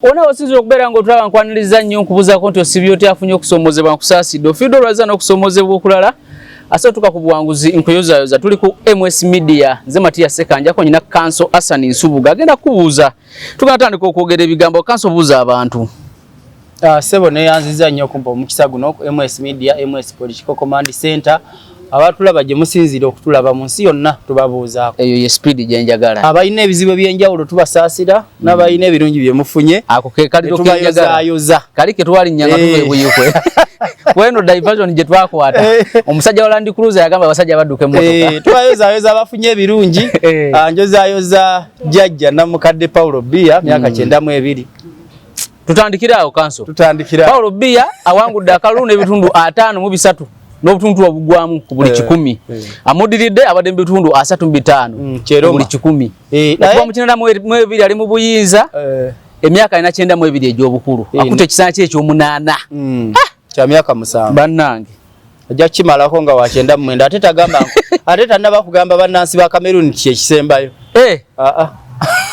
Wona osinzira okubeera ng'otulaba, nkwaniriza nnyo, nkubuzaako nti osibye otya? Afunye okusoomozebwa, nkusaasidde. Ofiiddwa olwazza n'okusoomozebwa okulala, ase otuuka ku buwanguzi, nkuyozayoza. Tuli ku MS Media, nze Matiya Sekanjako, nyina Kanso Hassan Nsubuga agenda kubuuza. Tugenda tandika okwogera ebigambo. Kanso, buuza abantu. Sebo, neyanziza nnyo okumpa omukisa guno ku MS Media, MS Political Command Center. Abatulaba gye musinziira okutulaba mu nsi yonna, tubabuuzaako. Eyo ye speed gye njagala. Abalina ebizibu ebyenjawulo tubasaasira, n'abalina ebirungi bye mufunye Ako ke kaliro kenjagala. Tubayozayoza. Kali ke twalinnyanga tuva ebuyikwe kweno diversion gye twakwata. Omusajja wa Land Cruiser yagamba abasajja badduka emmotoka. Tubayozayoza abafunye ebirungi. Njozayoza jjajja namukadde Paulo Biya, myaka 92. Tutandikire awo, Kanso. Tutandikira. Paulo Biya awangudde akalulu n'ebitundu 53 n'obutuntu obugwamu ku buli 100. Amudiridde abadde mu bitundu 35 ku buli 100. Okuva mu 92 ali mu buyinza, emyaka alina 92 egy'obukulu. Akutte ekisanja kye ekyomunaana. Kya myaka 7. Bannange. Ajja kukimalako nga wa 99. Ate tagamba, ate tannaba kugamba bannansi ba Cameroon ki ekisembayo.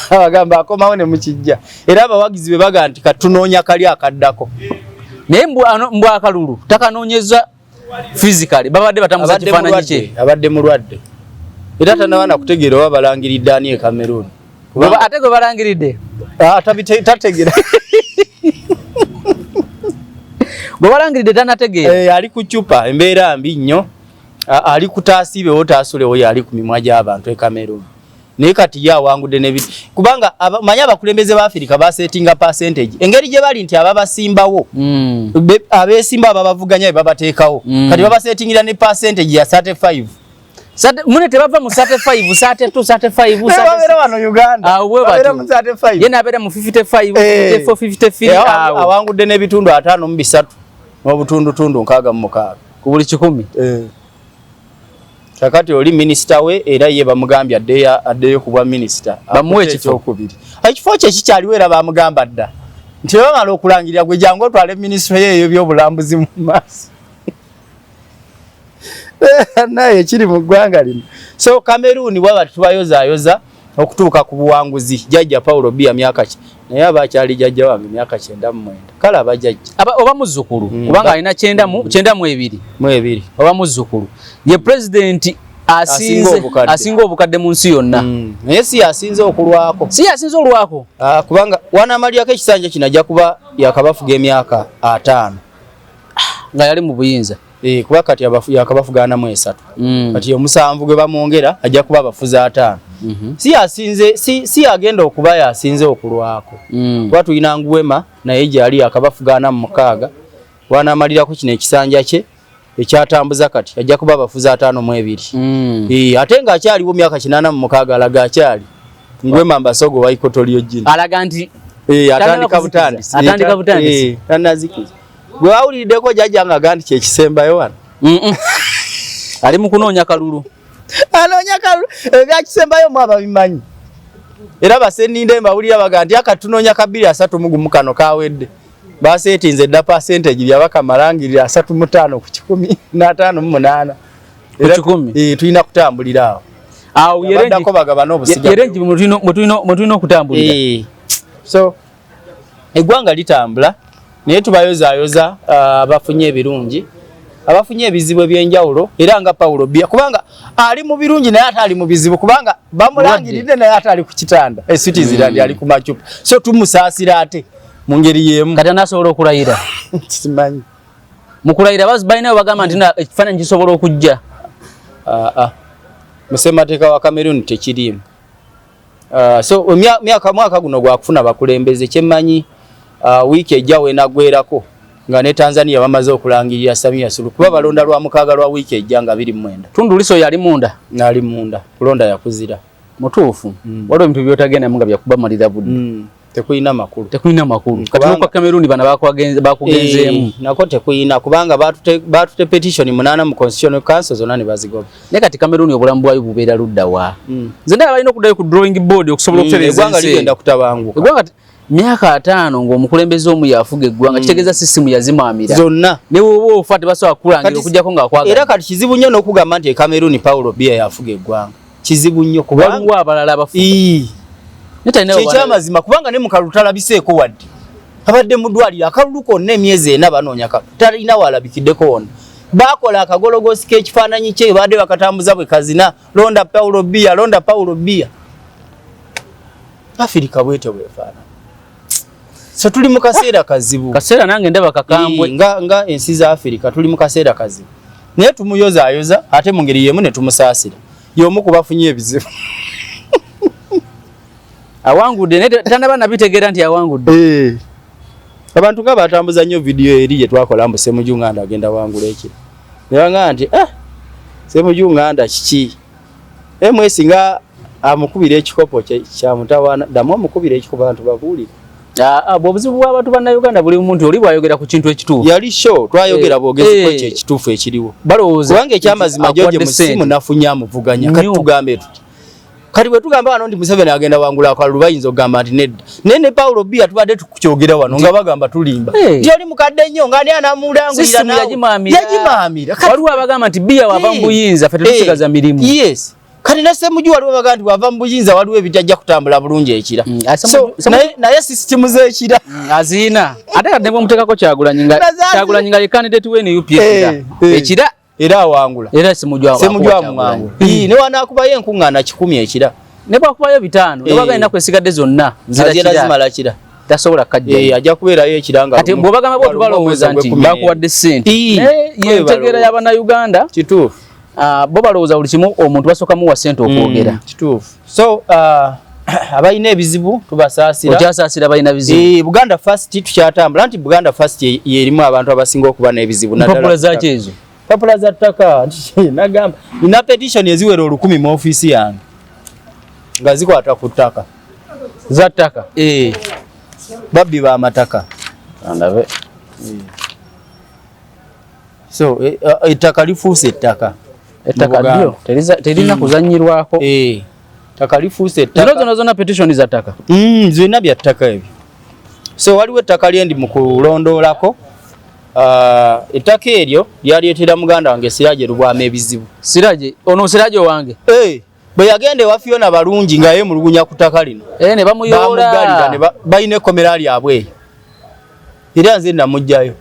Abagamba akomawo ne mukijja, era abawagizi be baga nti katunoonya kali akaddako. Naye mbw akalulu takanoonyeza physically, babadde batambuza Abadde kifaananyi kye. mulwadde, abadde mulwadde era tannaba na kutegeera oba balangiridde ani e Cameroon. Ate gwe balangiridde? Ah, tategeera. Gwe balangiridde tanategeera. Ali ku cupa, embeera mbi nnyo. Ali kutaasiibewo taasulewo, yali ku mimwa gy'abantu e Cameroon. Naye kati ye awangudde nebi kubanga manyi abakulembeze ba Afirika basetinga percentage engeri gye bali nti ababasimbawo abeesimba ababavuganya be babateekawo. Kati babasetingira ne percentage ya 35. Mune tebava mu 35, 32, 35. Babeera wano Uganda. Awo bwe babeera batyo. Mu 35. Ye nabeera mu 55, 54, 53. Awo. Awangudde n'ebitundu 53 n'obutundutundu 66 ku buli 100. Kakati oli minisita we era ye bamugambye addeyo ku bwa minisita. Bamuwe Akutte ekifo. Ekyokubiri. Ekifo kye kikyaliwo, era bamugamba dda nti bamala okulangirira gwe jangu otwale minisitule ye ey'ebyobulambuzi mu maaso. Naye ekiri mu ggwanga lino, so Cameroon bwaba tubayozaayoza okutuuka ku buwanguzi. Jjajja Paulo Biya myaka ki? Naye aba akyali jjajja wange, myaka 99. Kale aba jjajja. Oba muzzukulu, kubanga alina 92. Mu ebiri. Oba muzzukulu. Ye pulezidenti asinze obukadde. Asinga obukadde mu nsi yonna. Naye si yasinze okulwako. Si yasinze olwako. Ah, kubanga wanamalirako ekisanja kino ajja kuba yakabafuga emyaka 50. Nga yali mu buyinza. Kuba kati yakabafuga 43. Kati omusanvu gwe bamwongera ajja kuba abafuzi 50. Si yasinze, si yagenda okuba yasinze okulwako. Kuba tulina Nguema, naye gyali yakabafuga 46. Wanamalirako kino ekisanja kye ekyatambuza kati ajja kuba abafuzi 52. Ate ng'akyaliwo myaka 86, alaga akyali. Nguema Mbasogo wa Equatorial Guinea. Alaga nti atandika kuzikiza. Butandisi. Atandika butandisi. Tannazikiza. Gwe wawuliddeko jjajja nga nti kyekisembayo wano? Ali mu kunoonya kalulu. Anoonya kalulu, ebyakisembayo mu ababimanyi. Era baseninde mbawulira baga nti aka tunoonya ka 2031 kano kawedde. Baseetinze dda percentage byabakamalangirira 35 ku 100 n'58. Ku 100? Tulina kutambulira awo. Awo ye Abaddako bagabana obusiga. Ye range mwe tulina okutambulira. So eggwanga litambula, naye tubayozaayoza abafunye ebirungi, abafunye ebizibu ebyenjawulo, era nga Paulo Biya, kubanga ali mu birungi naye ate ali mu bizibu, kubanga bamulangiridde naye ate ali ku kitanda e Switzerland, ali ku macupa, so tumusaasira ate mu ngeri y'emu. Kati anasobola okulayira? Simanyi. Mu kulayira balina we bagamba nti ekifaananyi kisobola okujja. Ah. Mu ssemateeka wa Cameroon tekiriimu. So myaka mwaka guno gwakufuna bakulembeze. Kyemmanyi, wiiki ejja weenagwerako nga ne Tanzania bamaze okulangirira Samia Suluhu, kuba balonda lwa mukaaga lwa wiiki ejja nga 29. Tundu Lissu yali munda. Nali munda kulonda yakuzira. Mutuufu. Waliwo ebintu byotagendamu nga byakubamalira budde. Tekuyina makulu. Tekuyina makulu. Kati n'okwa Cameroon bano bakugenzeemu. Nako tekuyina, kubanga batute petition 8 mu Constitutional Council, zonna ne bazigoba. Naye kati Cameroon obulamu bwayo bubeera ludda wa? Nze ndaba balina okuddayo ku drawing board okusobola okutereeza Eggwanga ensi. Ligenda kutabanguka. Eggwanga myaka 50 ng'omukulembeze omu yafuga eggwanga, kitegeeza sisimu yazimaamira zonna. Ne bw'oba ofa tebasobola kukulangira okuggyako ng'akwagala. Era kati kizibu nnyo n'okugamba nti e Cameroon Paulo Biya yafuga eggwanga, kizibu nnyo kubanga waliwo abalala abafuga. Ii. Naye talina Kyekyamazima, kubanga ne mu kalulu talabiseeko wadde. Abadde mu ddwaliro akalulu konna emyezi 4 banoonya talina walabikiddeko wonna. Bakola akagologosi k'ekifaananyi kye baadde bakatambuza bwe kazina, londa Paulo Bia, londa Paulo Bia. Afirika bwetyo bwefaanana. So tuli mu kaseera kazibu. Kaseera nange ndaba kakambwe. Nga ensi za Afirika tuli mu kaseera kazibu. Naye tumuyozaayoza ate mu ngeri y'emu ne tumusaasira. Y'omu ku bafunye ebizibu. Awangudde naye tannaba nabitegeera nti awangudde. Abantu nga batambuza nnyo vidiyo eri gye twakola mbu Ssemujju Nganda agenda wangula ekiro. Ne bagamba nti Ssemujju Nganda kiki? MS nga amukubira ekikopo kya mutawaana, ddamu omukubira ekikopo abantu babuulire. Obuzibu bw'abantu bannayuganda buli muntu oli bw'ayogera ku kintu ekituufu. Yali show twayogera bwogezi ku ekyo ekituufu ekiriwo. Balowooza kubanga ekyamazima George Musimu nafunye amuvuganya. Kati tugambe tuti. Kati bwe tugamba wano nti Museveni agenda wangula akalulu bayinza okugamba nti nedda. Naye ne Paulo Bia tubadde tukyogera wano nga bagamba tulimba. Nti oli mukadde nnyo nga ani anamulangulira nawe. Yagimaamira. Waliwo abagamba nti Bia wava mu buyinza ffe tetusigaza mirimu. Yes. Kati ne Ssemujju waliwo abagamba nti wava mu buyinza waliwo ebitajja kutambula bulungi ekira. So naye sisitimu z'ekira. Aziina. Ate kati ne bw'omuteekako Kyagulanyi nga Kyagulanyi nga ye candidate we NUP ekira. Ekira era awangula. Era Ssemujju amwangula. Ne wanaakubayo enkuŋŋaana 10 ekira. Ne bwakubayo 5, ne bwagala ennaku esigadde zonna nzira zimala kira. Tasobola kajja. Ajja kubeerayo ekira nga kati bw'obagamba bw'oti balowooza nti bakuwadde ssente. Entegeera y'Abannayuganda. Kituufu. Bo balowooza buli kimu omuntu basooka muwa ssente okwogera. Kituufu. So abalina ebizibu tubasaasira. Okyasaasira balina bizibu. Buganda First tukyatambula nti Buganda First y'erimu abantu abasinga okuba n'ebizibu. Mpapula zaaki ezo? Mpapula za ttaka. Nagamba nina petition eziwera 1000 mu ofiisi yange nga zikwata ku ttaka. Za ttaka? Babbi b'amataka. Andabe. So ettaka lifuuse ettaka. Ettaka ddyo terina kuzannyirwako. Ettaka lifuuse ettaka. Zino zonna zonna petition za ttaka. Zonna bya ttaka ebyo. So waliwo ettaka lye ndi mu kulondoolako. Ettaka eryo lyaleetera muganda wange Siraje Lubwama ebizibu. Siraje, ono Siraje wange? Bwe yagenda ewa Fiona Balungi nga yeemulugunya ku ttaka lino. Ne bamuyoola. Bamugalira ne balina ekkomera lyabwe eyo. Era nze namuggyayo.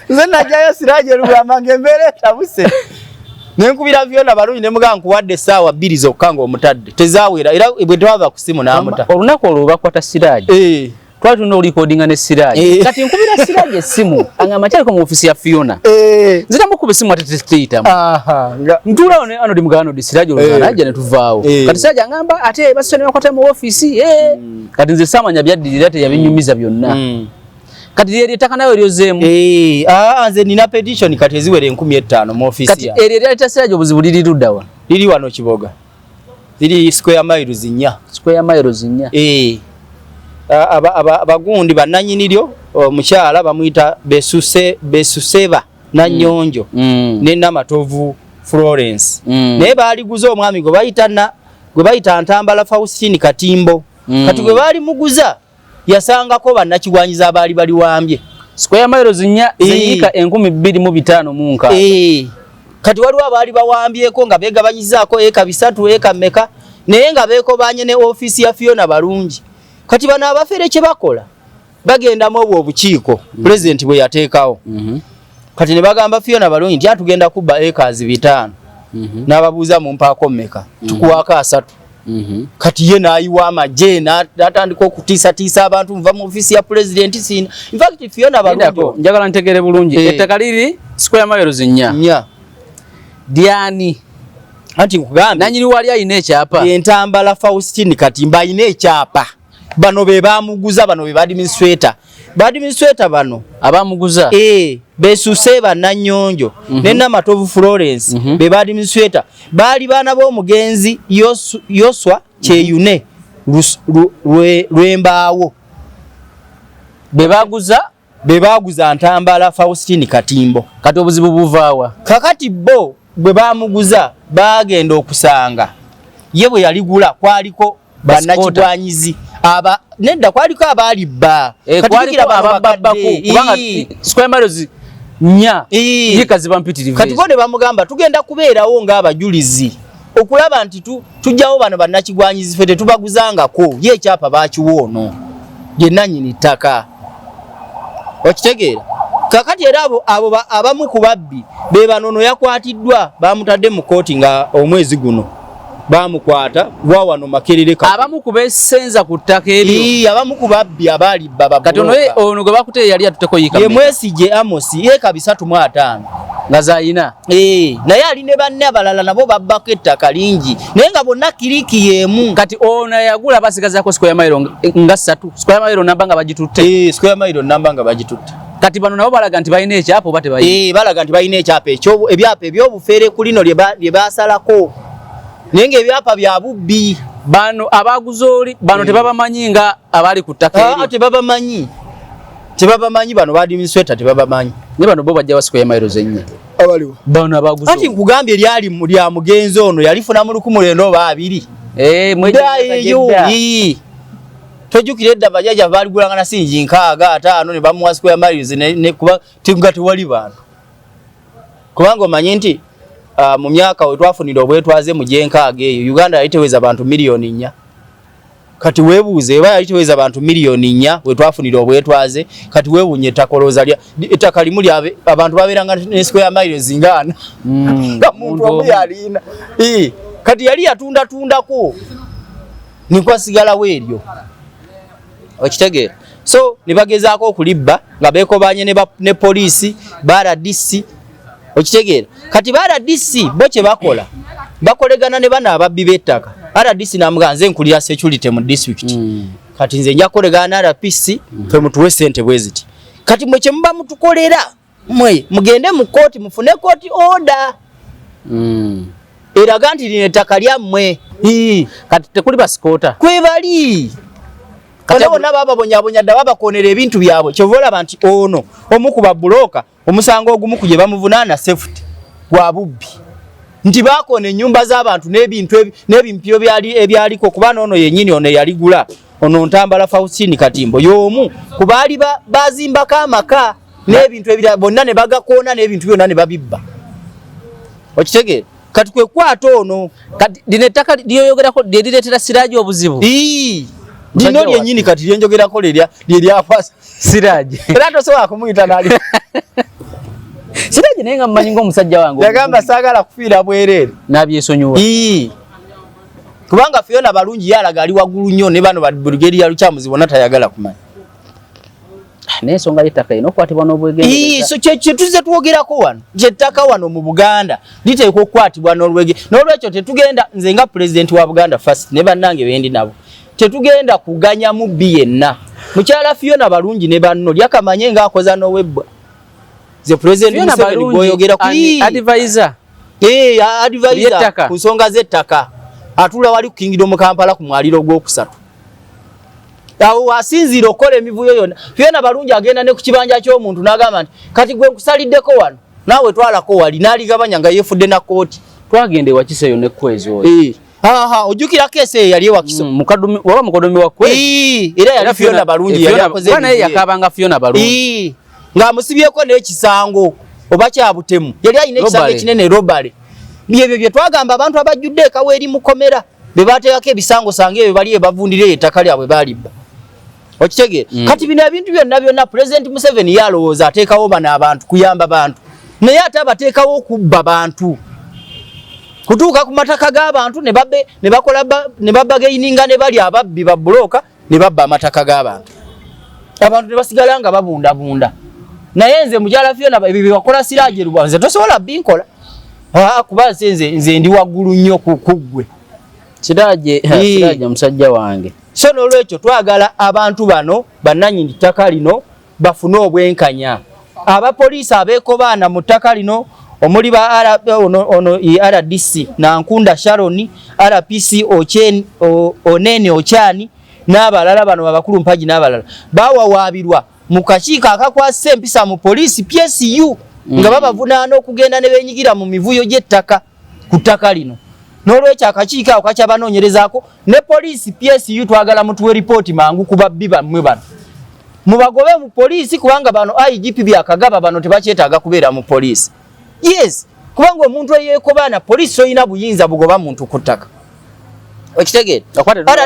Nze naggyayo Siraje Lubwama ng'embeera etabuse. Ne nkubira Fiona Balungi ne mugamba nkuwadde essaawa 2 zokka ng'omutadde. Tezaawera era bwe twava ku ssimu n'amuta. Olunaku olwo bakwata Siraje. Twali tulina okulikodinga ne Siraje. Kati nkubira Siraje essimu angamba kyaliko mu ofiisi ya Fiona. Nziramu kuba essimu ate tetuyitamu. Ntuulawo ne Arnold mugamba Arnold Siraje olwo n'ajja ne tuvaawo. Kati Siraje angamba ate basitone bakwata mu ofiisi. Kati nze saamanya byaddirira teyabinyumiza byonna. Kati lyeryo ettaka nawe lyozeemu. Nze nina petition kati eziwera 5000 mu ofiisi yange. Kati eryo eryaleeta Siraje obuzibu liri ludda wa? Liri wano Kiboga. Liri square miles 4. Square miles 4. Abagundi bannannyini lyo omukyala bamuyita Besuseba Nannyonjo ne Namatovu Florence. Naye baaliguza omwami gwe bayita Ntambala Faustine Katimbo. Kati gwe baalimuguza yasangako bannakigwanyiza abaali baliwambye. Square miles 4 zeyiika 2506. Kati waliwo abaali bawambyeko nga beegabanyizaako eka 3 eka mmeka naye nga beekobanye ne ofiisi ya Fiona Balungi. Kati bano abafere kye bakola bagendamu obwo obukiiko pulezidenti bwe yateekawo. Kati ne bagamba Fiona Balungi nti atugenda kubba acres 5. N'ababuuza mu mpaako mmeka, tukuwaako 3. Kati ye n'ayiwa amagye n'atandika okutiisatiisa abantu nva mu ofiisi ya pulezidenti siina. In fact Fiona Balungi njagala ntegeere bulungi. Ettaka liri square miles 4. 4. Dyani. Anti nkugambye. Nannyini wali alina ekyapa. Entambala Faustine Katimba alina ekyapa. Bano be bamuguza, bano be ba administrator. Ba administrator bano abamuguza. Besuseba Nannyonjo ne Namatovu Florence be ba administrator. Baali baana b'omugenzi Yoswa Kyeyune Lwembaawo. Be baguza? Be baguza Ntambala Faustine Katimbo. Kati obuzibu buvaawa? Kakati bo bwe bamuguza bagenda okusanga ye bwe yaligula kwaliko bannakigwanyizi aba nedda kwaliko abaali bba. Kati kwaliko jjukira bano ababbako, bakadde. kubanga square miles 4 yiika ziba mpitirivu Kati ezo. bo ne bamugamba tugenda kubeerawo ng'abajulizi. Okulaba nti tujjawo bano bannakigwanyizi, ffe tetubaguzangako, ye ekyapa bakiwa ono ye nannyini ttaka, okitegeera? Kakati era abo abamu ku babbi be bano. Ono yakwatiddwa, bamutadde mu kooti nga omwezi guno bamukwata wa wano Makerere. Abamu ku besenza ku ttaka eryo. Ii, abamu ku babbi abaali baba. Kati ono ono gwe bakute yali atuteko yiika ye Mwesigye Amos, yiika 350 nga zayina. Eh, naye ali ne banne abalala nabo babbako ettaka lingi, naye nga bonna clique y'emu. Kati ono yagula basigazaako square mile nga 3, square mile namba nga bagitutte. Eh, square mile namba nga bagitutte. Kati bano nabo balaga nti balina ekyapa oba tebalina? Eh, balaga nti balina ekyapa ekyo, ebyapa ebyobufere ku lino lye basalako, naye ng'ebyapa bya bubbi. Bano abaguze oli bano tebabamanyi nga abali ku ttaka Ah, eryo? Tebabamanyi, tebabamanyi. Bano ba administrator tebabamanyi. Ne bano bo bajja wa square miles 4? Abaliwo. Bano abaguze. Anti nkugambye, lyali lya mugenzi ono, yalifuna mu 1920. Eh, mwe. Eyo tojjukira edda bajjajja baaligulanga na siringi 65, 50, ne bamuwa square miles ne kuba nga tewali bantu, kubanga omanyi nti mu myaka we twafunira obwetwaze mu gy'enkaaga eyo, Uganda yali teweza bantu 4 miliyoni. Kati weebuuze, eba yali teweza bantu 4 miliyoni we twafunira obwetwaze, kati weewuunye ettaka, olowooza ettaka limu lyabe abantu babeeranga ne square miles nga 40 nga muntu omu yalina. Ii, kati yali yatundatundako nikwasigalawo eryo, okitegeera? So ne bagezaako okulibba nga beekobanye ne poliisi ba RDC, okitegeera? Kati ba RDC bo kye bakola, bakolegana ne bano ababbi b'ettaka. RDC namugamba, nze nkulira security mu district, kati nze nja kukolegana na RPC, fe mutuwe sente bwe ziti. Kati mwe kye muba mutukolera, mwe mugende mu kooti mufune kooti order eraga nti lino ettaka lyammwe. Ii. Kati tekuli ba squatter? Kwebali. Kati bonna bababonyabonya dda, babakonera ebintu byabwe. Kyova olaba nti ono omu ku babuloka, omusango ogumu ku gye bamuvunaana safety gwa bubbi, nti bakoona ennyumba z'abantu n'ebintu n'ebintu ebyaliko, kuba noono yennyini ono eyaligula, ono Ntambala Faustini Katimbo, y'omu ku baali bazimbako amaka n'ebintu ebirala bonna ne bagakoona n'ebintu byonna ne babibba, okitegeera? Kati kwe kwata ono. Kati lino ettaka lyoyogerako lye lireetera Siraji obuzibu? Ii, lino lyennyini kati lyenjogerako lye lyakwasa Siraji. Era tosobola kumuyita nali. Siraji naye nga mmanyi ng'omusajja wange. Yagamba saagala kufiira bwereere. N'abyesonyiwa. Ii. Kubanga Fiona Balungi yalaga ali waggulu nnyo ne bano ba Brigadier Lukyamuzi bonna tayagala kumanya. Naye ensonga y'ettaka erina okukwatibwa Ii, n'obwegendereza. So kye tuzze twogerako wano, kyettaka wano mu Buganda liteekwa okukwatibwa n'olwege. N'olwekyo tetugenda, nze nga pulezidenti wa Buganda First ne bannange bendi nabo, tetugenda kuganya mubbi yenna. Mukyala Fiona Balungi ne banno lyakamanye ng'akoza n'owebbwa. Ze pulezidenti Fiona Museveni Balungi gw'oyogera ku ani Ii. advisor? Eh, advisor By'ettaka. ku nsonga z'ettaka, atuula wali ku Kingdom Kampala ku mwaliro ogwokusatu. Awo wasinziira okukola emivuyo yonna. Fiona Balungi agenda ne ku kibanja ky'omuntu n'agamba nti kati gwe nkusaliddeko wano, naawe twalako wali, n'aligabanya nga yeefudde na kooti. Twagenda ewakiso eyo nekwezi oyo. Eh, aha, ojjukira case eyo yali ewakiso? Waba mukoddomi wa Kwezi. Ii, era yali Fiona Balungi yali akoze Kuba naye emivuyo. yakabanga Fiona Balungi. Ii, ng'amusibyeko n'ekisango oba kyabutemu, yali alina ekisango Robbery. ekinene, robbery. Byebyo bye twagamba, abantu abajjudde ekawa eri mukomera be bateekako ebisango sango ebyo, bali ebavundira eyo ettaka lyabwe balibba, okitegeera? Kati bino ebintu byonna byonna, Pulezidenti Museveni ye alowooza ateekawo bano abantu kuyamba bantu, naye ate abateekawo okubba bantu, kutuuka ku mataka g'abantu ne babe ne bakola ne babargaininga ne bali ababbi babulooka ne babba amataka g'abantu, abantu ne basigala nga babundabunda. Naye nze mukyala Fiona, ebyo bye bakola Siraje Lubwa, nze tosobola binkola. Ah, kuba nze ndi waggulu nnyo ku ggwe. Siraje. Ii. Siraje musajja wange. So n'olwekyo twagala abantu bano bannannyini ttaka lino bafune obwenkanya. Abapoliisi abeekobaana mu ttaka lino omuli ba ono i RDC Nankunda Sharon, RPC Ochen, Onene Ochani n'abalala, bano babakulu Mpagi n'abalala, bawawaabirwa mu kakiiko akakwasisa empisa mu poliisi, PSU, nga babavunaana okugenda ne beenyigira mu mivuyo gy'ettaka ku ttaka lino. N'olwekyo akakiiko ako kakyabanoonyerezaako. Ne poliisi PSU, twagala mutuwe ripooti mangu ku babbi bammwe bano, mubagobe mu poliisi, kubanga bano IGP Byakagaba bano tebakyetaaga kubeera mu poliisi. Yes, Kubanga omuntu eyeekobaana, poliisi toyina buyinza bugoba muntu ku ttaka. Okitegeera?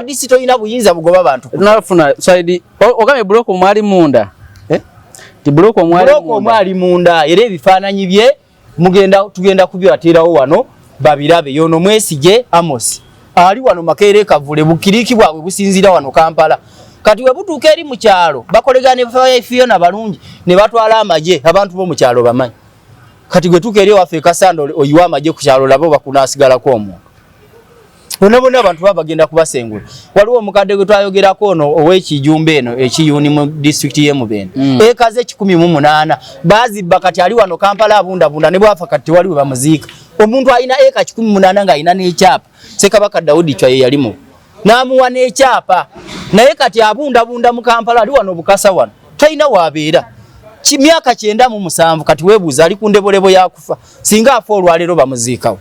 RDC toyina buyinza bugoba bantu. Tunafuna side ogambye buloko mwali munda. Eh? Ti buloko mwali munda. Buloko mwali munda era ebifaananyi bye mugenda tugenda kubibateerawo wano babirabe. Yono Mwesige Amos ali wano Makerere Kavule, bukiriki bwabwe businziira wano Kampala. Kati we butuuka eri mu kyalo bakolegana ne Fiona Balungi ne batwala amagye, abantu bo mu kyalo bamanyi. Kati gwe tuuka eri ewaffe e Kasanda oyiwa amagye ku kyalo laba oba kunaasigalako omuntu. Bonna bonna abantu baba bagenda kubasengula. Waliwo omukadde gwe twayogerako ono ow'ekijumba eno ekiyuni mu disitulikiti y'e Mubende. Eka ze 108 baazibba, kati ali wano Kampala abundabunda, ne bwafa kati tewali we bamuziika. Omuntu alina eka 108 ng'alina n'ekyapa, Ssekabaka Daudi Chwa ye yalimu n'amuwa n'ekyapa, naye kati abundabunda mu Kampala, ali wano Bukasa wano talina waabeera. Myaka 97 kati weebuuza ali ku ndebolebo ya kufa, singa afa olwaleero bamuziikawo.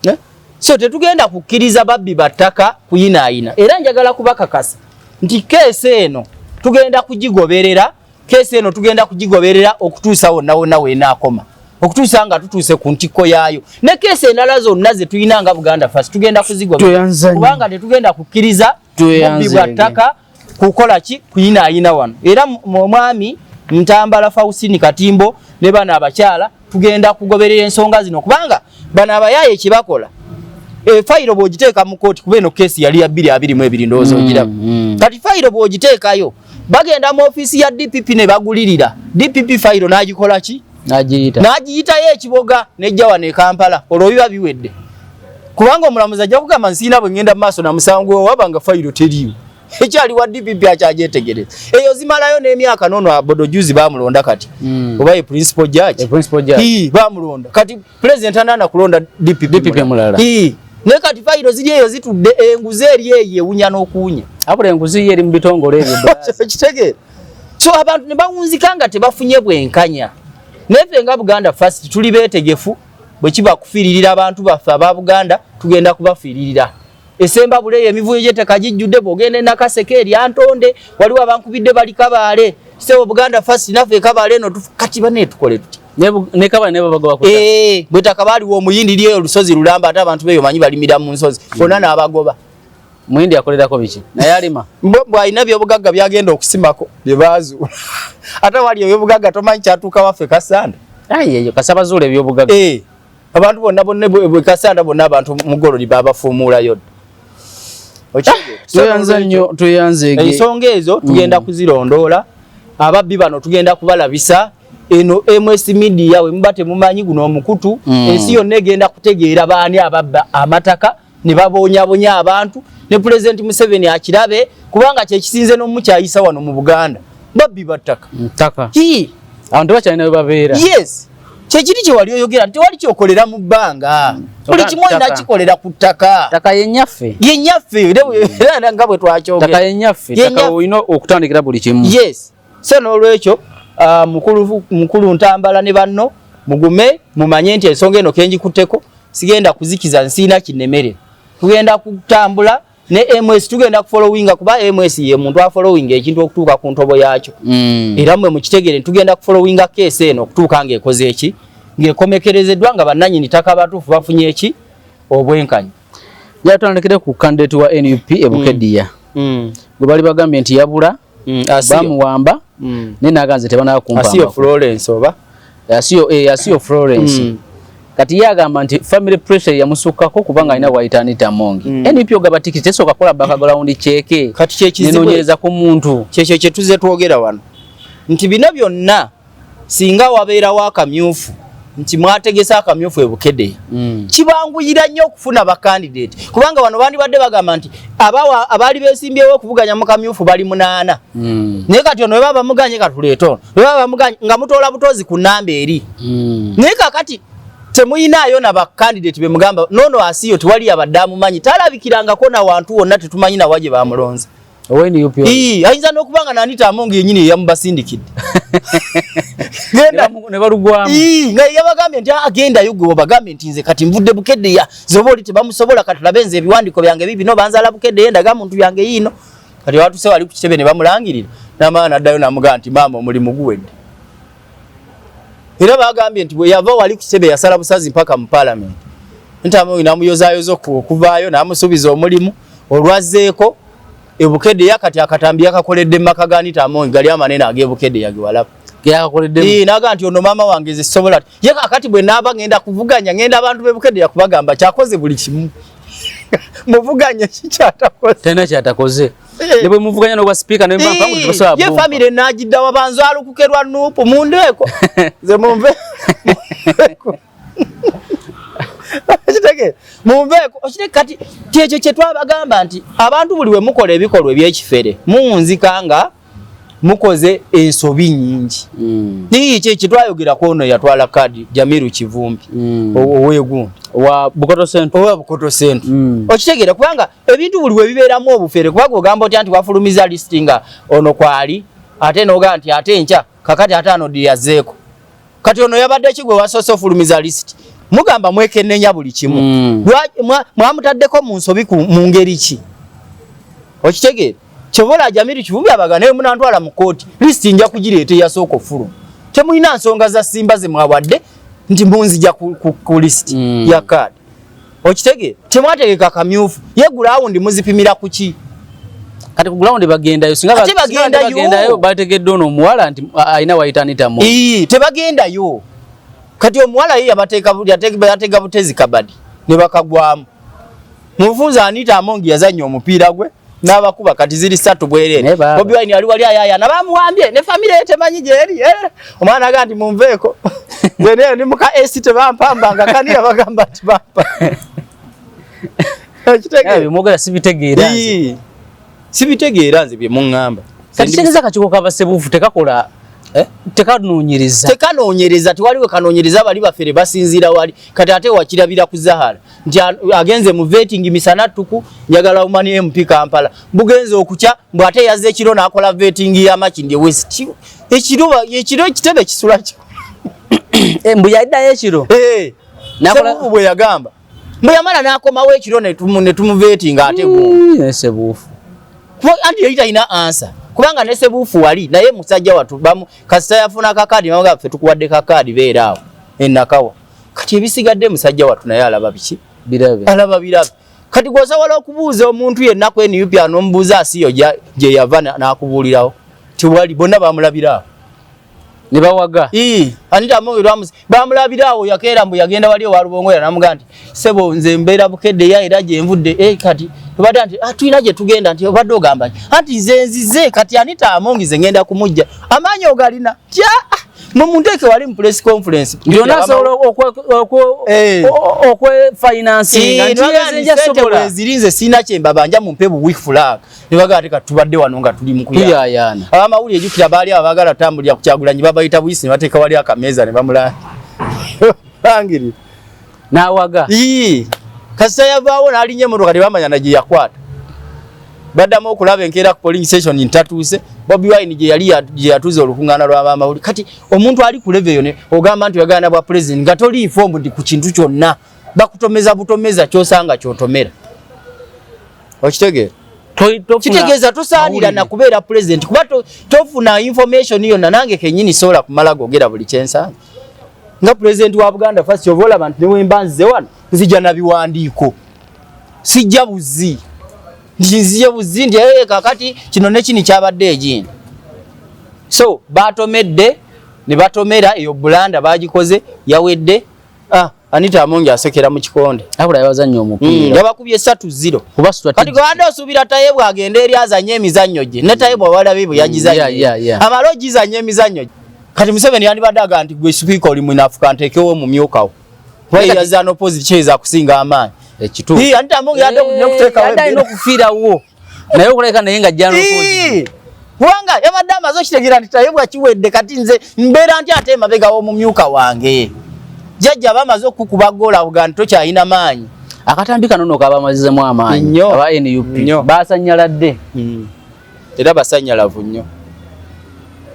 Eh? So tetugenda kukkiriza babbi ba ttaka kuyinaayina, era njagala kubakakasa nti keesi eno tugenda kugigoberera, keesi eno tugenda kugigoberera okutuusa wonna wonna weenaakoma, okutuusa nga tutuuse ku ntikko yaayo. Ne keesi endala zonna ze tulina nga Buganda First tugenda kuzigoberera, kubanga tetugenda kukkiriza bubbi bwa ttaka kukola ki kuyinaayina wano. Era omwami Ntambala Fausini Katimbo ne bano abakyala tugenda kugoberera ensonga zino, kubanga bano abayaaye kyebakola, fayiro bw'ogiteeka mu kooti, kuba eno keesi yali ya 2022 ndowooza ogiraba. Kati fayiro bw'ogiteekayo bagenda mu ofiisi ya DPP ne bagulirira DPP, fayiro n'agikola ki, n'agiyitayo ekiboga nejja wano e Kampala. Olwo biba biwedde, kubanga omulamuzi ajja kugamba nsiina bwe ngenda mu maaso na musango waba nga fayiro teriiwo, ekyali wa DPP akyagyetegereza. Eyo zimalayo n'emyaka. Nono Abodo juzi bamulonda kati oba ye principal judge, bamulonda kati president anana kulonda DPP, DPP mulala. Naye kati fayiro ziri eyo zitudde, enguzi eri eyo ewunya n'okuwunya. Abula enguzi ye eri mu bitongole ebyo. Kitegeera? So abantu ne bawunzika nga tebafunye bwenkanya. Naye ffe nga Buganda First tuli beetegefu, bwe kiba kufiiririra abantu baffe aba Buganda tugenda kubafiiririra. Esembabule eyo emivuyo gy'ettaka gijjudde. Bw'ogenda e Nakaseke eryantonde waliwo abankubidde bali Kabaale, sebo Buganda First naffe ekabaale eno kati bane tukole tuti ne Kabaale ne babagoba ku bwetaka baaliwo omuyindi lyeyo olusozi lulamba, ate abantu beeyo manyi balimira mu nsozi bonna n'abagoba. Muyindi akolerako biki? Naye alima. Bw'alina byobugagga byagenda okusimako bye baazuula, ate wali ebyobugagga tomanyi kyatuuka waffe Kasanda. Ayi kasabazuula ebyobugagga. Abantu bonna bonna bwe Kasanda bonna abantu mugololi babafuumuulayo. Tweyanza nnyo, tweyanzeege. Ensonga ezo tugenda kuzirondoola. Ababbi bano tugenda kubalabisa. Eno MS Media we muba temumanyi guno omukutu, ensi yonna egenda kutegeera baani ababba amataka ne babonyabonya abantu, ne Pulezidenti Museveni akirabe, kubanga kyekisinze n'omukyayisa wano mu Buganda, babbi battaka. Ttaka. Abantu bakyalina we babeera. Yes, kyekiri kye wali oyogera nti tewali kyokolera mu bbanga, buli kimu olina kikolera ku ttaka. Ttaka yennyaffe. Yennyaffe, era nga bwe twakyogera. Ttaka yennyaffe, ttaka olina okutandikira buli kimu. Yes. So n'olwekyo mukulu Ntambala ne banno mugume, mumanye nti ensonga eno kenjikutteko sigenda kuzikiza, nsiina kinnemere. Tugenda kutambula ne MS, tugenda kufollowinga, kuba MS ye muntu afollowinga ekintu okutuuka ku ntobo yaakyo. Era mmwe mukitegere, tugenda kufollowinga keesi eno okutuuka ng'ekoze eki, ng'ekomekerezeddwa, nga bannannyini ttaka batuufu bafunye eki, obwenkanya. Yatandikire ku candidate wa NUP e Bukedea gwe bali bagambye nti yabula, bamuwamba, naye naganze tebanakumpa. Asiyo Florence oba Asiyo, Asiyo Florence. Kati ye agamba nti family pressure yamusukkako kubanga alina bwayita Anita Among. NUP ogaba tikiti tesooka kukola background check. Kati kyekizibu nenoonyereza ku muntu. Kyekyo kye tuzze twogera wano nti bino byonna singa wabeerawo akamyufu nti mwategese akamyufu e Bukedea, kibanguyira nnyo okufuna bakandidate, kubanga bano bandibadde bagamba nti abaali beesimbyewo okuvuganya mu kamyufu bali 8. Naye kati ono bwe baba bamuganye katuleete ono, bwe baba bamuganye nga mutoola butozi ku namba eri. Naye kakati temuyinaayo na bakandidate be mugamba nono Asiyo tewali abadde amumanyi, talabikirangako na wantu wonna, tetumanyi nawa gye bamulonze. Ayinza n'okuba nga Anita Among yennyini yeyamubasindikidde. Ne balugwamu. Nga yabagambye nti agendayo gwe obagambye nti nze kati nvudde Bukedea, zoba oli tebamusobola, kati tulabe nze ebiwandiiko byange bibino, banzaala Bukedea, endaga muntu yange yiino. Kati watuse wali ku kitebe ne bamulangirira n'amaana n'addayo n'amugamba nti maama omulimu guwedde. Era bagambye nti bwe yava wali ku kitebe yasala busazi mpaka mu parliament. Anita Among n'amuyozaayoza okuvaayo n'amusuubiza omulimu olwazzeeko e Bukedea. Kati akatambi yakakoledde mu maka ga Anita Among gali amanene ag'e Bukedea ge walaba. Yakakoleddemu. Naga nti ono maama wange nze sisobola. Ye kakati bwe naaba ngenda kuvuganya ngenda abantu b'e Bukedea kubagamba kyakoze buli kimu. Muvuganye kikyatakoze. Talina kyatakoze. Ne bwe muvuganya n'obwa sipiika ne mpangu tebasobola. Ye famire n'agidda wabanzo alukukerwa nuupu mundeeko. Nze munve. Okitegeera? Munveeko. Okitegeera kati kyekyo kye twabagamba nti abantu buli we mukola ebikolwa eby'ekifere muwunzika nga mukoze ensobi nnyingi. Naye ekyo kye twayogera ku ono yatwala kaadi Jamiru Kivumbi oweegundi wa Bukoto Central. Owa Bukoto Central. Okitegeera kubanga ebintu buli we bibeeramu obufere kubanga ogamba otya nti wafulumiza list nga ono kwali ate n'ogamba nti ate enkya kakati ate ano yazzeeko. Kati ono yabadde ki gwe wasoose ofulumiza list? Mugamba mwekennenya buli kimu. Mwamutaddeko mu nsobi mu ngeri ki? Okitegeera? Kyobola Jamiru Kivumbi abaga naye munantwala mu kkooti list nja kugireeta eyasooka ofuluma. Temulina nsonga za Simba ze mwawadde nti munzija ku list ya kaadi. Okitegeera? Temwategeka kamyufu. Ye gulawundi muzipimira ku ki? Kati ku ground bagendayo singa bagendayo bategedde ono omuwala nti alina wayita Anita Among. Tebagendayo. Kati omuwala ye yabateeka yatega butezi kabadi ne bakagwamu. Mufunza Anita Among yazannya omupiira gwe n'abakuba kati ziri ssatu bwereere. Bobi Wine ali wali ayaaya na bamuwambye ne famire ye temanyi gy'eri. Omwana agamba nti munveeko. Nze naye ndi muka AC tebampambanga kani yabagamba nti bampa. Okitegeera? Mwogera sibitegeera nze. Sibitegeera nze bye muŋŋamba. Kati kitegeeza akakiiko k'abasebuufu tekakola tekanoonyereza. Tekanoonyereza, tewaliwo kanoonyereza bali bafere basinziira wali. Kati ate wakirabira ku Zahara nti agenze mu vetting misana ttuku njagala Woman MP Kampala. Bugenze okukya mbu ate yazze ekiro n'akola vetting ya Makindye West. Ekiro ekiro ekitebe kisula ki? Mbu yaddayo ekiro. Sebuufu bwe yagamba. Mbu yamala n'akomawo ekiro ne tumuvetinga ate gumu. Sebuufu. Anti yali talina ansa. Kubanga ne Sebuufu wali naye musajja wattu bamu kasita yafuna kakaadi bamugamba ffe tukuwadde kakaadi beera awo e Nakawa. Kati ebisigadde musajja wattu naye alaba biki? Birabe. Alaba birabe. Kati gw'osobola okubuuza omuntu yenna ku NUP an'omubuuza asiyo gye yava n'akubuulirawo. Tewali bonna bamulabira awo. Ne bawaga. Anita Among Ramos bamulabira awo yakeera mbu yagenda wali ewa Rubongoya n'amugamba nti ssebo nze mbeera Bukedde era gye nvudde kati tubadde nti tulina gye tugenda nti obadde ogamba ki? Anti nze nzize kati Anita Among nze ngenda kumujja. Amaanyi ogalina tya mumunteeke wali mu press conference. Byonna asobola okwefinansinga nti nze nja sobola. Ziri nze sirina kye mbabanja mumpe bu weak flag. Ne bagamba ate kati tubadde wano nga tuli mu kuyayaana. Abamawulire jjukira baali abaagala tambulira ku Kyagulanyi babayita buyisi ne bateeka wali akameeza ne bamulangirira. N'awaga. Kasita yavaawo n'alinnya emmotoka tebamanya na gye yakwata. Baddamu okulaba enkeera ku polling station ntatuuse Bobi Wine gye yali gye yatuuza olukuŋŋaana lw'abamawulire. Kati omuntu ali ku level eyo ogamba nti oyagala na bwa president nga toli informed ku kintu kyonna. Bakutomeza butomeza ky'osanga ky'otomera. Okitegeera? Kitegeeza tosaanira na kubeera president kuba tofuna information yonna. Nange kennyini sobola kumala googera buli kye nsanga. Nga president wa Buganda first of all abantu ne wemba nzize wano nzija na biwandiiko. Sijja buzi. Nzije buzi nti kakati kino ne kini kyabadde egindi. So batomedde ne batomera eyo Bulanda bagikoze yawedde. Anita Among asekera mu kikonde. Abula yabazannye omupiira. Yabakubye 3-0. Kati gwanda osuubira Tayebwa agende eri azannye emizannyo gye. Ne Tayebwa walabi bwe yagizannye. Amala ogizannye emizannyo gye. Kati Museveni yandibadde agamba nti gwe sipiika oli munafu kanteekewo omumyuka wo. Kuba ye yazze an opposite kiyinza kusinga amaanyi. Ekituufu. Anita Among yadde okuteekawo Yadde alina okufiirawo. Naye okulabika naye ng'ajja n'opposite. Kubanga yabadde amaze okitegeera nti Tayebwa kiwedde kati nze mbeera nti ate emabega w'omumyuka wange. Jjajja bamaze okukuba ggoolo awo ga nti tokyalina maanyi. Akatambi kano nno kabamazizemu amaanyi aba NUP basanyaladde. Era basanyalavu nnyo.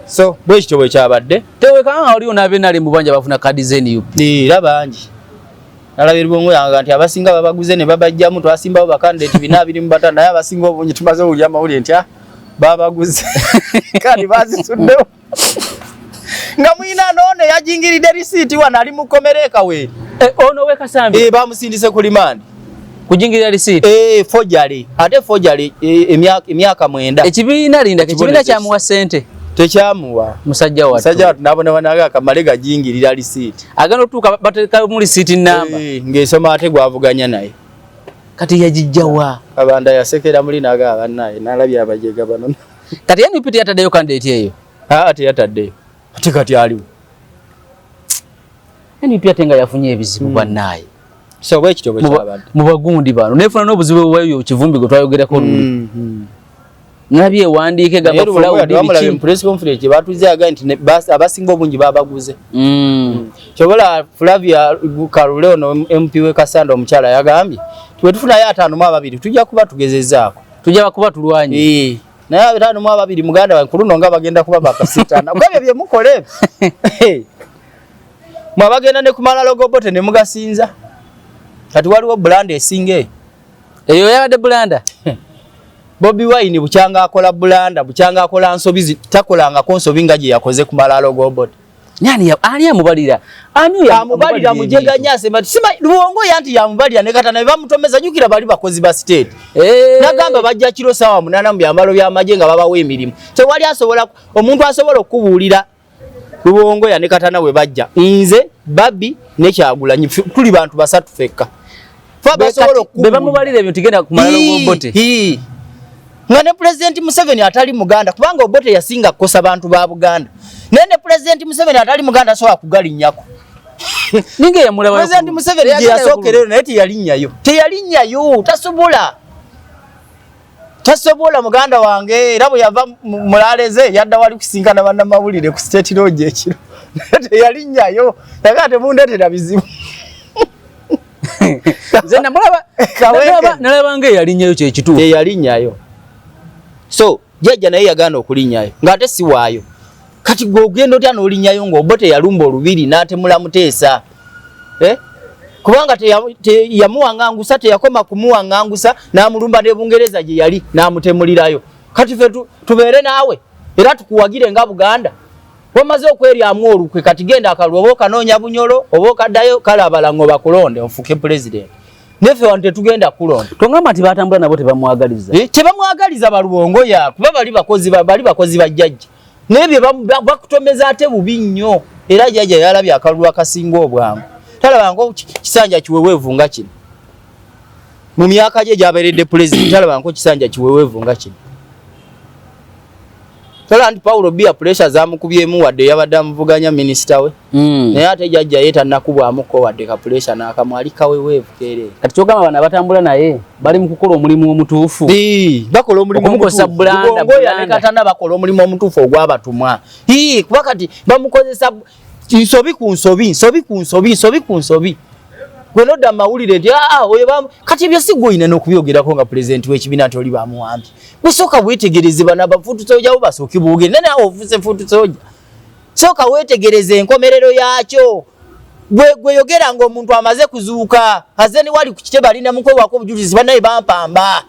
So bwe kityo bwe kyabadde. Tewekanga waliwo n'abenali mu banja bafuna kaadi za NUP. Era bangi. Nalabye Rubongo yange nti abasinga babaguze ne babajjamu twasimbawo bakandidate 425 naye abasinga obungi tumaze owulira amawulire nti babaguze kandi bazisuddewo. Nga mwina none yajingiridde risiiti wano ali mu kkomera e Kawere. Ono w'e Kasambya? Bamusindise ku limandi. Kujingirira risiiti? Forgery. Ate forgery emyaka 9. Ekibiina linda, ekibiina kyamuwa ssente? Tekyamuwa. Musajja wattu. Musajja wattu n'abonabona akamale gajingirira risiiti. Agenda otuuka bateekamu risiiti namba. Ng'esoma ate gwavuganya naye. Kati yagijja wa? Kabanda yasekera muli n'agamba bannaye n'alabye abajega bano. Kati NUP teyataddeyo candidate eyo? Aa, teyataddeyo. Ate kati aliwo. NUP ate nga yafunye ebizibu bannaye. So bwe kityo bwe kyabadde. Mu bagundi bano neefuna n'obuzibu bwayo Kivumbi gwe twayogerako luli. Nalabye ewandiike gamba Fulaundi biki. Mu press conference gye batuze agambye nti abasinga obungi babaguze. Kyobola Flavia Kalule ono MP we Kasanda omukyala yagambye twe tufunayo 52 tujja kuba tugezezaako. Tujja kuba tulwanye. Naye 52 muganda wange ku luno nga bagenda kuba bakasitana. Kwebyo bye mukola ebyo. Mwe abagenda ne ku malalo g'Obote ne mugasinza. Kati waliwo bulanda esinga eyo. Eyo yabadde bulanda. Bobi Wine bukyanga akola bulanda, bukyanga akola nsobi, takolangako nsobi nga gye yakoze ku malalo g'Obote. Nani ani amubalira? Ani oyo amubalira mujeganya asema nti sima Luwongo yanti yamubalira ne katana bamutomeza jukira bali bakozi ba state. Nagamba bajja kiro sawa 8 mu byambalo by'amagye nga babawa emirimu. Tewali asobola omuntu asobola okubuulira Luwongo ya ne katana we bajja. Nze Babi ne Kyagulanyi tuli bantu basatu fekka. Fa basobola okubuulira. Be bamubalira ebyo tigenda ku malalo g'Obote. Nga ne President Museveni atali Muganda kubanga Obote yasinga kukosa bantu ba Buganda. Naye ne President Museveni atali Muganda asobola kugalinnyako. Ninga yamulaba President Museveni gye yasookera eyo naye teyalinnyayo. Teyalinnyayo, tasobola. Tasobola muganda wange era bwe yava mulaleze yadda wali kusinkana bannamawulire ku State Lodge ekiro. Naye teyalinnyayo. Yagamba temundeetera bizibu. Nze namulaba, nalaba nga eyalinnyayo kye kituufu. Teyalinnyayo. So jjajja naye yagaana okulinnyayo ng'ate si waayo. Kati gwe ogenda otya n'olinnyayo ng'Obote yalumba olubiri n'atemula Muteesa? Kubanga teyamuwaŋŋangusa, teyakoma kumuwaŋŋangusa n'amulumba ne Bungereza gye yali n'amutemulirayo. Kati ffe tubeere naawe era tukuwagire nga Buganda. Wamaze okweryamu olukwe kati genda akalulu oba okanoonya Bunyoro oba okaddayo kale abalango bakulonde ofuuke pulezidenti. Neffe wano tetugenda kulonda. Tongamba nti batambula nabo tebamwagaliza. Tebamwagaliza Baluwongoya kuba bali bakozi bali bakozi ba jjajja. N'ebyo bakutomeza ate bubi nnyo. Era jjajja yalabye akalulu akasinga obwangu. Talabangako kisanja kiweweevu nga kino. Mu myaka gye gy'abeeredde pulezidenti talabangako kisanja kiweweevu nga kino. Tola nti Paulo Bia pressure zamukubyemu wadde yabadde amuvuganya minisita we. Naye ate jjajja ye tannakubwamuko wadde ka pressure n'akamu ali kaweweevu keereere. Kati ky'ogamba bano abatambula naye bali mu kukola omulimu omutuufu. Bakola omulimu Okumukozesa omutuufu. bulanda, Lugongoya ne bulanda. Katana bakola omulimu omutuufu ogw'abatumwa. Kuba kati bamukozesa nsobi ku nsobi, nsobi ku nsobi, nsobi ku nsobi. Gwe nodda mu mawulire nti, oyo kati ebyo si gwe olina n'okubyogerako nga pulezidenti w'ekibiina nti oli bamuwambye. Gwe sooka weetegereze bano abafuutu soja bo basooke boogere. Naye naawe ofuuse fuutu soja. Sooka weetegereze enkomerero yaakyo. Gwe yogera ng'omuntu amaze kuzuuka, azze ne wali ku kitebe alina mukwewako obujulizi bannaye bampamba.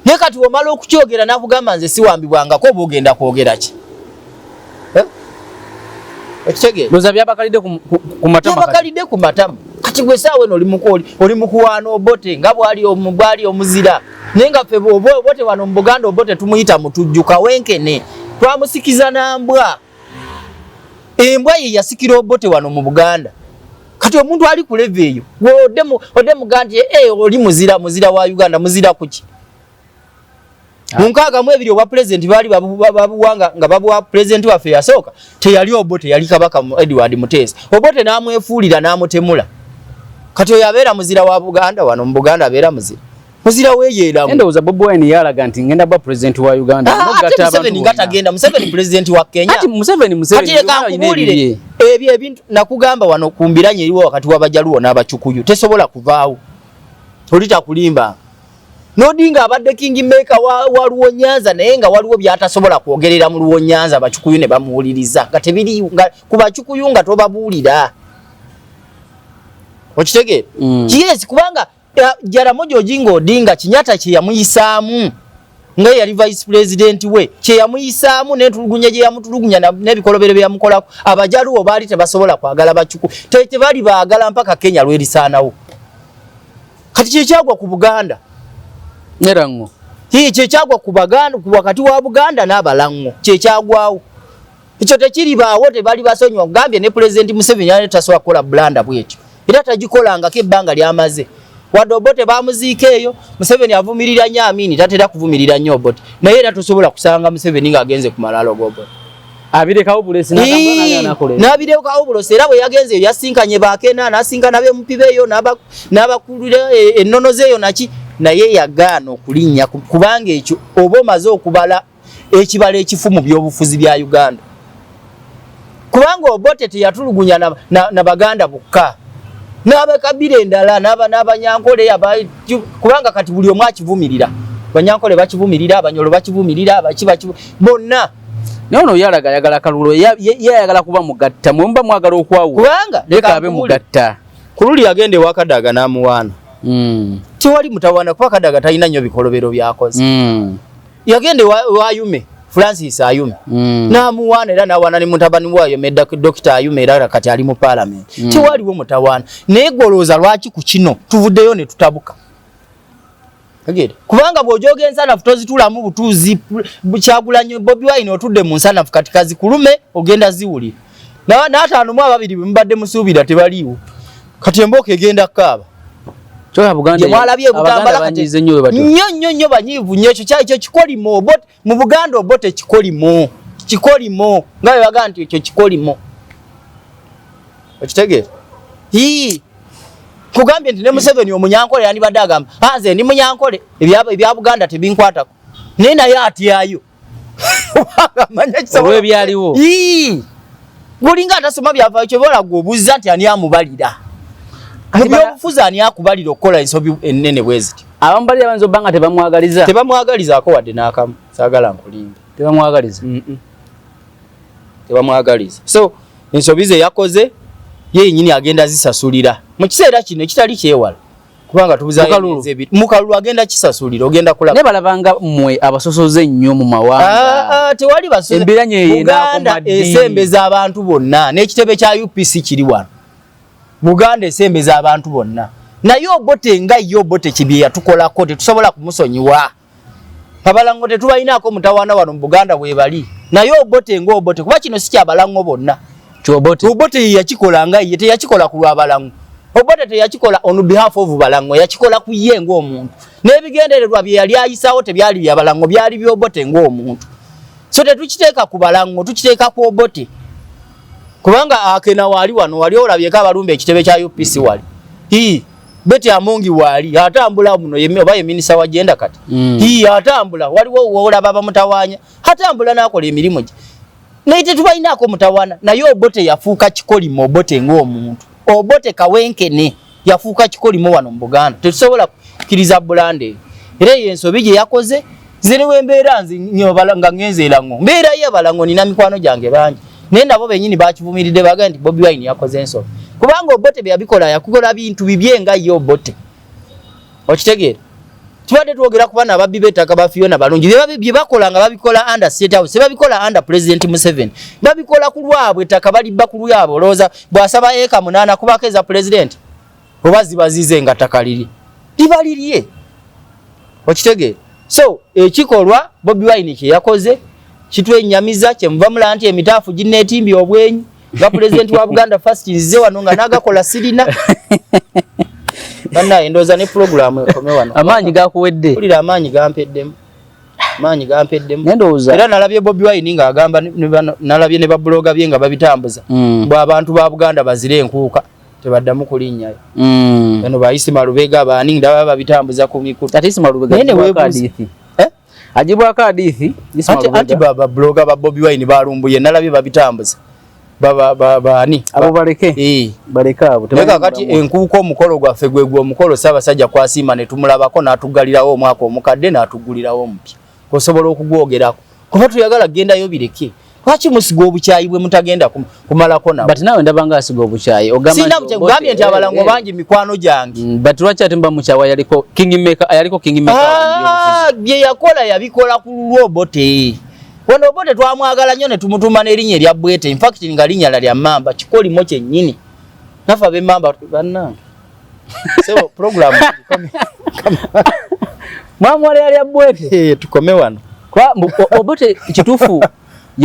Naye kati bw'omala okukyogera n'akugamba nze siwambibwangako oba ogenda kwogera ki? Ekitegeera? Ndowooza byabakalidde ku matama kati. Byabakalidde ku matama. Kati gwe essaawa eno oli mu kuwaana Obote nga bw'ali omuzira. Naye nga ffe Obote wano mu Buganda Obote tumuyita mutujju kawenkene. Twamusikiza na mbwa. Embwa ye yasikira Obote wano mu Buganda. Kati omuntu ali ku level eyo, gwe odde muga nti, oli muzira, muzira wa Uganda, muzira kuki? Mu 62 obwa pulezidenti baali babuwanga nga babuwa pulezidenti waffe yasooka, teyali Obote, yali Kabaka Edward Muteesa. Obote n'amwefuulira n'amutemula. Kati oyo abeera muzira wa Buganda wano mu Buganda abeera muzira. Muzira weeyeeramu. Endowooza Bobi Wine yalaga nti ngenda bwa pulezidenti wa Uganda. N'okugatta Ate abantu Museveni nga bonna. tagenda, Museveni pulezidenti wa Kenya. Ati Museveni, Museveni, Kati leka Uganda alina nkubuulire, ebibye. ebyo ebintu nakugamba wano ku mbiranye eriwo wakati w'Abajaluwo n'Abacukuyu tesobola kuvaawo. Oli takulimba. N'Odinga abadde king maker wa Luo Nyanza naye nga waliwo by'atasobola kwogerera mu Luo Nyanza Abacukuyu ne bamuwuliriza nga tebiriiwo, nga ku Bacukuyu nga tobabuulira. Okitegeera? Yes, kubanga Jaramogi Oginga Odinga Kenyatta kye yamuyisaamu Nga yali vice president we, kye yamuyisaamu n'entulugunya gye yamutulugunya n'ebikolobero bye yamukolako, Abajaluwo baali tebasobola kwagala Bacuku, tebali baagala mpaka Kenya lwerisaanawo. Kati kyekyagwa ku Buganda nerango, kyekyagwa ku Baganda wakati wa Buganda n'Abalango, kyekyagwawo ekyo tekiribaawo, tebali basonyiwa. Kugambye ne Pulezidenti Museveni yali tasobola kukola blunder bwetyo, era tagikolangako ebbanga lyamaze. Wadde Obote bamuziika eyo, Museveni avumirira nnyo Amini, tatera kuvumirira nnyo Obote, naye era tosobola kusanga Museveni ng'agenze ku malaalo g'Obote. Abirekawo bulesi. N'abirekawo bulosi. Era bwe yagenze eyo yasinkanye Bakena, n'asinkana b'emupi beeyo, n'abakulira ennono zeeyo naki, naye yagaana okulinnya, kubanga ekyo oba omaze okubala ekibalo ekifu mu byobufuzi bya Uganda, kubanga Obote teyatulugunya na Baganda bokka, n'abakabira endala, n'Abanyankole, kubanga kati buli omu akivumirira. Banyankole bakivumirira, Abanyolo bakivumirira, abaki baki bonna. Naye ono yalaga ayagala kalulu, ye ayagala kuba mugatta, mwe muba mwagala okwawula. Kubanga leka abe mugatta. Ku luli yagenda ewa Kadaga n'amuwaana. Tewali mutawaana, kuba Kadaga talina nnyo bikolobero byakoze. Yagenda ewa Ayume, Francis Ayume, n'amuwaana, era n'awaana ne mutabani we Ayume, Dokita Ayume, era kati ali mu Paalamenti. Tewaliwo mutawaana. Naye golowooza lwaki ku kino tuvuddeyo ne tutabuka? Kubanga bw'ojooga ensanafu tozitulamu butuuzi. Kyagulanyi, Bobi Wine, otudde mu nsanafu, kati kazikulume ogenda ziwulira. N'ataano mu ababiri bwe mubadde musuubira tebaliiwo, kati embooka egenda kukaaba. Mwalabye Butambala nnyo nnyo nnyo, banyiivu nnyo. Ekyo kyali kyo kikolimo mu Buganda. Obote kikolimo, kikolimo, nga bwe bagamba nti ekyo kikolimo. Okitegeera? Hii, kugambye nti ne Museveni Omunyankole yandibadde agamba, nze ndi Munyankole, ebya Buganda tebinkwatako, naye atyayo. Olw'ebyaliwo. Gulinga atasoma byafaayo, kyobola gwe obuuza nti ani amubalira mu byobufuzi, ani akubalira okukola ensobi ennene bwe ziti? Abamubalira bayinza obba nga tebamwagaliza. Tebamwagalizaako wadde n'akamu, saagala nkulimbe. Tebamwagaliza. Tebamwagaliza. So ensobi ze yakoze ye yennyini agenda zisasulira mu kiseera kino ekitali kyewala, kubanga tubuzayo mukalulu, agenda kisasulira, ogenda kulaba. Naye balabanga mmwe abasosoze ennyo mu mawanga. Ah, ah, tewali basosoze. Buganda esembeza abantu bonna, n'ekitebe kya UPC kiri wano. Buganda esembeza abantu bonna, naye Obote nga ye Obote kibye yatukolako tetusobola kumusonyiwa. Abalango tetubalinaako mutawaana wano mu Buganda webali, naye Obote nga Obote, kuba kino si kyabalango bonna. Obote ye yakikola nga ye, teyakikola ku lw'abalango. Obote teyakikola on behalf of balango, yakikola ku ye ng'omuntu, n'ebigendererwa bye yali ayisawo tebyali byabalango, byali by'Obote ng'omuntu. So tetukiteeka ku balango, tukiteeka ku Obote, kubanga Akena waali wano, wali olabyeko abalumba ekitebe kya UPC wali? Ii, Betty Amongi waali atambula muno, oba ye minisita wa gender kati. Ii, atambula, waliwo wolaba bamutawaanya? Atambula n'akola emirimu gye, naye tetubalinaako mutawaana. Naye Obote yafuuka kikolimo. Obote ng'omuntu, Obote kawenkene yafuuka kikolimo wano mu Buganda. Tetusobola kukkiriza blunder eyo, era eyo ensobi gye yakoze. Nze ne wembeera nze nga ngenze erango, mbeerayo abalango, nina mikwano gyange bangi, naye nabo benyini bakivumiridde, bagamba nti Bobi Wine yakoze ensobi, kubanga Obote bye yabikola yakukola bintu bibye nga ye Obote. Okitegeera? Tubadde twogera ku bana ababbi b'ettaka ba Fiona Balungi, bye bakola nga babikola under State House, babikola under President Museveni, babikola ku lwabwe. Ettaka balibba ku lwabwe. Olowooza bw'asaba eka 8 kubako eza president, oba ziba zize nga ttaka liri liba lirye? Okitegeera? So ekikolwa Bobi Wine kye yakoze kitwenyamiza, kyemuva mulaba nti emitaafu ginneetimbye obwenyi. Nga pulezidenti wa Buganda First, nzize wano nga nagakola sirina. Bannaye, ndowooza ne pulogulaamu ekome wano. Amaanyi gakuwedde. Mpulira amaanyi gampeddemu, amaanyi gampeddemu. Naye ndowooza Era nalabye Bobi Wine ng'agamba nalabye ne babuloga bye nga babitambuza, bwe abantu ba Buganda bazire enkuuka, tebaddamu kulinnyayo. Bano ba Isima Lubega baani, ndaba babitambuza ku mikutu. Ate Isima Lubega Naye ne agibwako weebuuza. hadithi. Eh? Agibwako hadithi Isima Anti Lubega. ba blogger ba Bobi Wine balumbuye, nalabye babitambuza. Ba baani? Abo baleke. Eh. Baleke abo. Naye kakati enkuuka, omukolo gwaffe gwe gwe omukolo Ssaabasajja kwasiima ne tumulabako n'atuggalirawo omwaka omukadde n'atuggulirawo omupya, osobola okugwogerako, kuba tuyagala kugendayo bireke. Lwaki musiga obukyayi bwe mutagenda kumalako nabo? But nawe ndaba nga asiga obukyayi. Ogamba Sina bukyayi, nti abalango bangi mikwano gyange. But lwaki ate mba mukyawa yaliko kingmaker, yaliko kingmaker? Ah, bye yakola yabikola ku lulwo Obote. Wano Obote twamwagala nnyo ne tumutuma n'erinnya erya Bwete. In fact nga linnya lya Mmamba, kikolimo kyennyini. Naffe ab'Emmamba bannange. Sebo program Mwamwala yali Bwete. Eh, tukome wano. Kwa Obote kituufu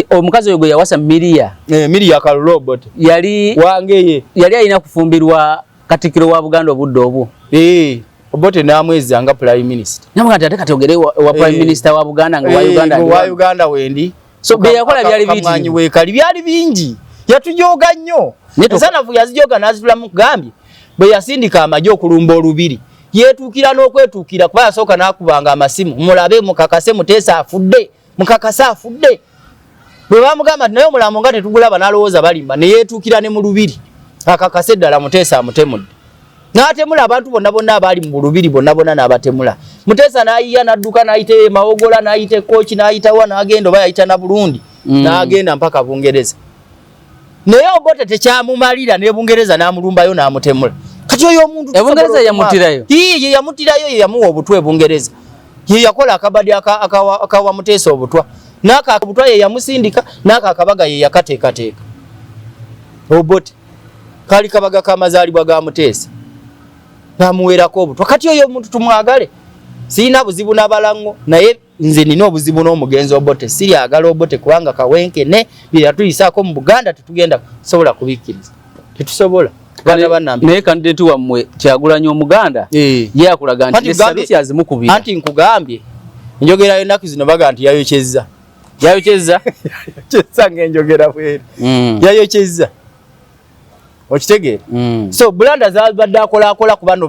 omukazi oyo gwe yawasa Miria. Eh, Miria Kalulu Obote. Yali wangeye. Yali alina kufumbirwa Katikkiro wa Buganda obudde obwo. Eh, Obote n'amwezi nga Prime Minister. Namwe kati ate kati ogere wa Prime Minister wa Buganda nga wa Uganda. Wa Uganda wendi. So bye yakola byali bingi. Wekali byali bingi. Yatujoga nnyo. Ensanafu yazijoga n'azitulamu kugambye. Bwe yasindika amagye okulumba olubiri. Yeetuukira n'okwetuukira kuba yasooka n'akubanga amasimu. Mulabe mukakase Muteesa afudde. Mukakase afudde. Bwe bamugamba nti naye omulambo nga tetugulaba n'alowooza balimba ne yeetuukira ne mu lubiri. Akakase ddala Muteesa amutemudde. N'atemula abantu bonna bonna abaali mu lubiri bonna bonna n'abatemula. Muteesa n'ayiya n'adduka n'ayita e Mawogola n'ayita e Kooki n'ayita wa n'agenda oba yayita na Burundi n'agenda mpaka Bungereza. Naye Obote tekyamumalira ne Bungereza n'amulumbayo n'amutemula. Kati oyo omuntu e Bungereza yamutirayo. Ye yamutirayo, ye yamuwa obutwa e Bungereza. Ye yakola akabadi akawa Muteesa obutwa. N'aka obutwa ye yamusindika, n'aka akabaga ye yakateekateeka. Obote kali kabaga k'amazaalibwa ga Muteesa. N'amuweerako obutwa. Kati oyo omuntu tumwagale. Sirina buzibu n'abalango, naye nze nina obuzibu n'omugenzi Obote. Siryagala Obote kubanga kawenkene bye yatuyisaako mu Buganda tetugenda kusobola kubikkiriza. Tetusobola. Naye kandidate wammwe Kyagulanyi Omuganda ye akulaga nti saluti azimukubira. Anti nkugambye njogerayo ennaku zino baga nti yayokyezza. Yayokyezza? Yayokyezza ng'enjogera bweri. Yayokyezza. Okitegeera? So Bulanda zabadde akolaakola ku bano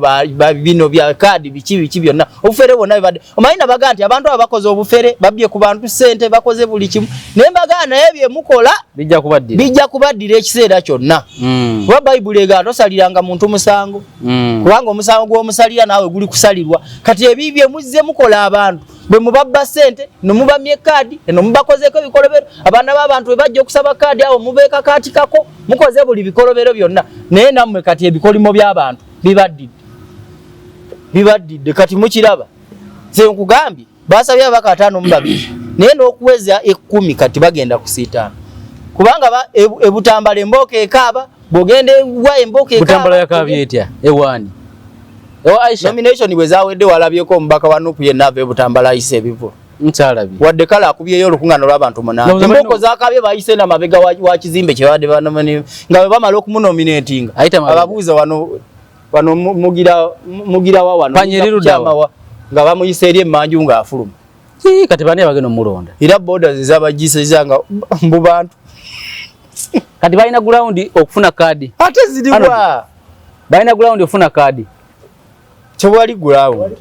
bino bya kaadi biki biki byonna obufere bwonna bibadde. Omanyi nabaga nti abantu abo bakoze obufere, babbye ku bantu ssente, bakoze buli kimu. Naye mbaga naye bye mukola bijja kubaddira ekiseera kyonna. Kuba Bayibuli egamba tosaliranga muntu musango. Kubanga omusango gw'omusalira naawe guli kusalirwa. Kati ebibi bye muzze mukola abantu bwe mubabba ssente ne mubamya ekaadi ne mubakozeeko ebikolobero, abaana b'abantu bwe bajja okusaba kaadi awo mubeekakaatikako, mukoze buli bikolobero byonna. Naye nammwe kati ebikolimo by'abantu bibaddidde. Bibaddidde kati mukiraba. Nze nkugambye basabye ababaka 52 naye n'okuweza 10 kati bagenda kusiitaana. Kubanga e Butambala embooka ekaaba, bw'ogenda ewa embooka ekaaba. Butambala yakaabye etya? Ewaani? Ewa Aisha. Nomination bwe zaawedde walabyeko omubaka wa NUP yenna ava e Butambala ayise ebivvulu. Nkyalabye. Wadde kale akubyeyo olukuŋŋaana lw'abantu 8. Embooko zaakaabye bayise n'amabega wa kizimbe kye babadde nga bwe bamala okumunominatinga. Ababuuza wano wano mugira wa wano. Panyeri ludda nga bamuyise eri emmanju ng'afuluma. Kati bani abagenda omulonda? Era borders ezabagisiza nga mbu bantu. Kati balina ground okufuna kaadi. Ate ziriwa? Balina ground okufuna kaadi. Tewali ground.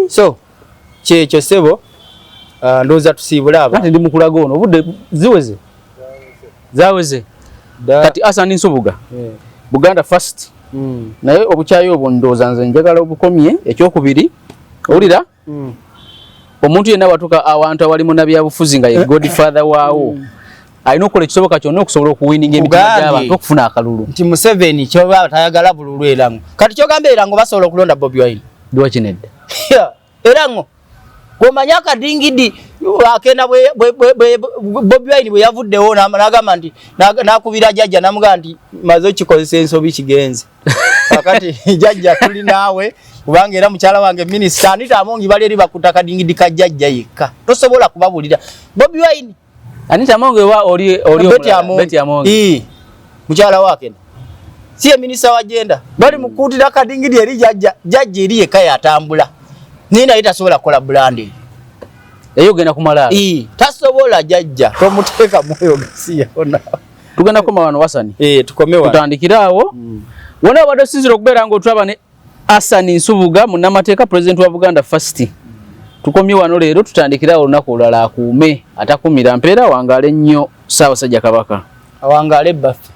So kyekyo ssebo, ndowooza tusiibule abo. Kati ndi mukulaga ono obudde ziweze. Zaweze. Kati Hassan Nsubuga. Buganda first. Naye obukyayi obwo ndowooza nze njagala obukomye. Ekyokubiri, owulira? Omuntu yenna watuuka awantu awali munnabyabufuzi nga ye godfather waawo, alina okukola ekisoboka kyonna okusobola okuwininga emitima gy'abantu okufuna akalulu. Nti Museveni kyoba tayagala bululu Erango. Kati kyogamba Erango basobola okulonda Bobi Wine? Lwaki nedda? Erango gw'omanyi akadingidi akenda Bobi Wine bwe yavuddewo n'agamba nti n'akubira jjajja n'amugamba nti maze okikozesa ensobi kigenze. Kakati jjajja tuli naawe kubanga era mukyala wange minisita Anita Amongi bali eri bakuta akadingidi ka jjajja yekka. Tosobola kubabulira. Bobi Wine Anita Amongi oba oli Betty Amongi. Betty Amongi. Mukyala wa Akena. Si ye minisita wa gender. Bali mukuutira kadingidi eri jjajja, jjajja eri yekka yatambula. Naye naye tasobola kukola branding. Eyo ogenda kumala. Tasobola jjajja, tomuteeka mwoyo gasiya ona. Tugenda kukoma wano Hassan. Tukome wano. Tutandikire awo. Wonna obadde osinziira okubeera ng'otulaba ne Hassan Nsubuga munnamateeka president wa Buganda First. Tukomye wano leero, tutandikire awo olunaku olulala. Akuume atakumira mpeera, wangaale nnyo Ssaabasajja Kabaka. Awangaale baffe.